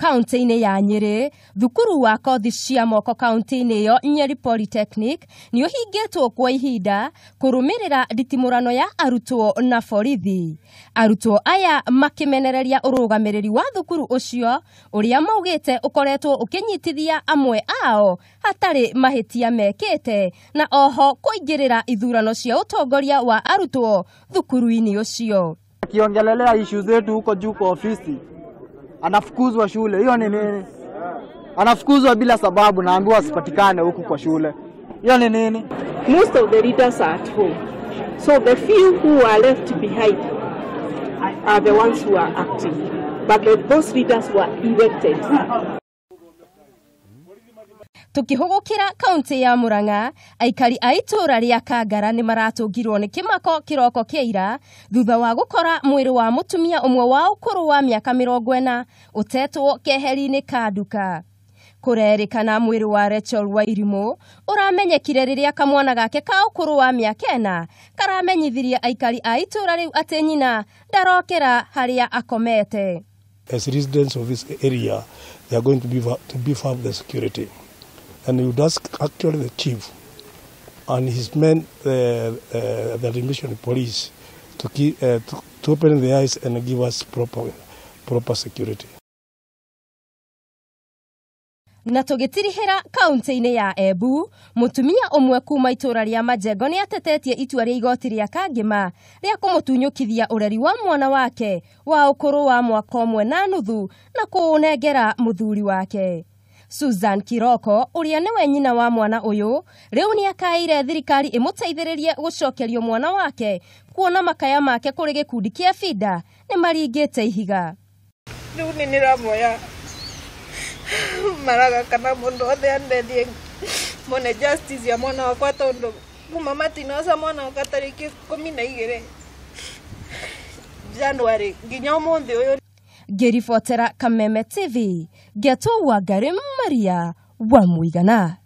Kaunti-inĩ ya Nyĩrĩ, thukuru wa kothi cia moko kaunti-inĩ ĩyo Nyeri Polytechnic nĩ ũhingĩtwo kwa ihinda kũrũmĩrĩra nditimũrano ya arutwo na borithi. Arutwo aya makĩmenereria ũrũgamĩrĩri wa thukuru ũcio ũrĩa maugĩte ũkoretwo ũkĩnyitithia amwe ao hatarĩ mahĩtia mekĩte na oho kũingĩrĩra ithurano cia ũtongoria wa arutwo thukuru-inĩ ũcio. Akiongelelea ishu zetu huko juu kwa ofisi, anafukuzwa shule. Hiyo ni nini? Anafukuzwa bila sababu, naambiwa asipatikane huku kwa shule. Hiyo ni nini? Most of the leaders are at home. So the few who are left behind are the ones who are acting. But those leaders were elected. Tukihugukira kaunti ya Murang'a, aikari a itũra rĩa Kangara nĩ maratũngirwo nĩ kĩmako kĩroko kĩa ira thutha wa gũkora mwĩrĩ wa mũtumia ũmwe wa ũkũrũ wa mĩaka 40 ũtetwo keheri-inĩ ka nduka. Kũrerĩkana mwĩrĩ wa Rachel Wairimu ũramenyekire rĩrĩa kamwana gake ka ũkũrũ wa mĩaka 4 karamenyithirie aikari a itũra rĩu atĩ nyina ndarokĩra harĩa akomete. As residents of this area, they are going to beef up the security. And you would ask actually the chief and his men, the admission police, to keep, to open the eyes and give us proper security. Na tũgĩtirihĩra kaunti-inĩ ya Embu, mũtumia ũmwe kuma itũra rĩa Majengo nĩ atetetie itua rĩa igoti rĩa Kangĩma rĩa kũmũtunyũkithia ũreri wa mwana wake wa ũkũrũ wa mwaka 1.5 na kũũnengera mũthuri wake. Susan Kiroko ũrĩa nĩwe nyina wa mwana ũyũ rĩu nĩakaĩire thirikari ĩmũteithĩrĩrie gũcokerio mwana wake kuona makaya make kũrĩ gĩkundi kĩa FIDA nĩ maringĩte ihiga. Rĩu nĩ nĩramoya maraga kana mũndũ othe andethie mone justice ya mwana wakwa tondũ kuma matinoca mwana wakwa tarĩki 12 January nginya ũmũthĩ ũyũ. Ngĩribotera Kameme TV, ngetwo Wangari Maria wa Mũigana.